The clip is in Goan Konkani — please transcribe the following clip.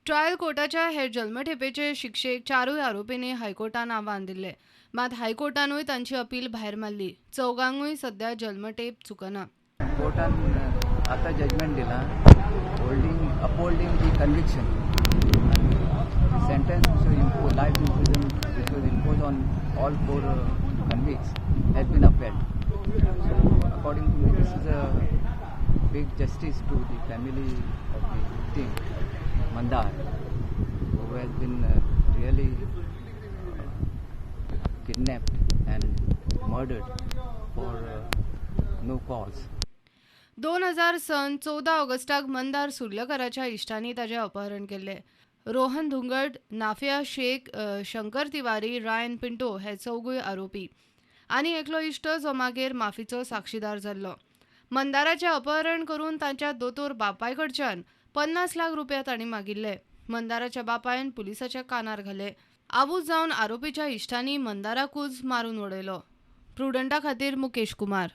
ट्रायल कोर्टाच्या हे जल्मठेपेचे शिक्षेक चारूय आरोपींनी हायकोर्टान आव्हान दिल्लें. मात हायकोर्टानूय तांची अपील भायर मारली. चौगांकूय सध्या जल्मठेप चुकना. कोर्टान आतां जजमेंट दिलां, holding upholding the conviction. Sentence which life imprisonment which was imposed on all four convicts has been upheld. So according to me, this is a big justice to the family of the victim, Mandar, who has been really kidnapped and murdered for no cause. 2000 सन 14 ऑगस्टाक मंदार सुर्लकराच्या इश्टांनी ताचें अपहरण केल्लें. रोहन धुंगट, नाफिया शेख, शंकर तिवारी, रायन पिंटो हे चौगूय आरोपी आनी एकलो इश्ट जो मागीर माफीचो साक्षीदार जाल्लो. मंदाराचें अपहरण करून तांच्या दोतोर बापाय कडच्यान 50 लाख रुपया तांणी मागिल्ले. मंदाराच्या बापायन पुलिसाच्या कानार घाले. आबूज जावन आरोपीच्या इश्टांनी मंदाराकूच मारून उडयलो. प्रुडंटा खातीर मुकेश कुमार.